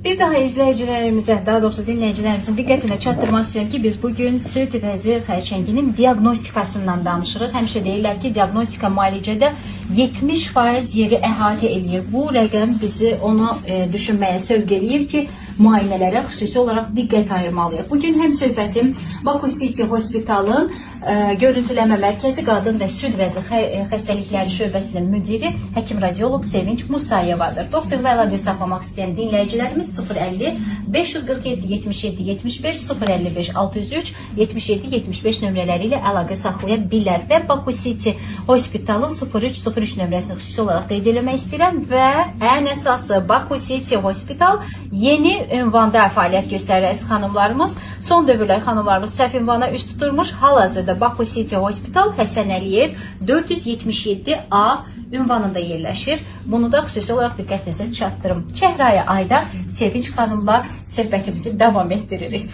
Bir daha izləyicilərimizə, daha doğrusu dinləyicilərimizin diqqətinə çatdırmaq istəyirəm ki, biz bugün süd vəzi xərçənginin diaqnostikasından danışırıq. Həmişə deyirlər ki, diaqnostika müalicədə 70% yeri əhatə eləyir. Bu rəqəm bizi onu düşünməyə sövq eləyir ki, müayinələrə xüsusi olaraq diqqət ayırmalıyıq. Bugün həm söhbətim Baku City Hospitalın görüntüləmə mərkəzi qadın və süd vəzi xəstəlikləri şöbəsinin müdiri həkim radioloq Sevinç Musayevadır. Doktorla əlaqə saxlamaq istəyən dinləyicilərimiz 050 547 77 75 055 603 77 75 nömrələri ilə əlaqə saxlaya bilər və Baku City Hospitalın 0303 nömrəsini xüsusi olaraq qeyd eləmək istəyirəm və ən əsası Baku City Hospital yeni ünvanda fəaliyyət göstərir əziz xanımlarımız. Son dövrlər xanımlarımız səhv ünvana üst tuturmuş. Hal-hazırda Baku City Hospital Həsən Əliyev 477A ünvanında yerləşir. Bunu da xüsusi olaraq diqqətinizə çatdırım. Çəhrayı ayda Sevinç xanımla söhbətimizi davam etdiririk.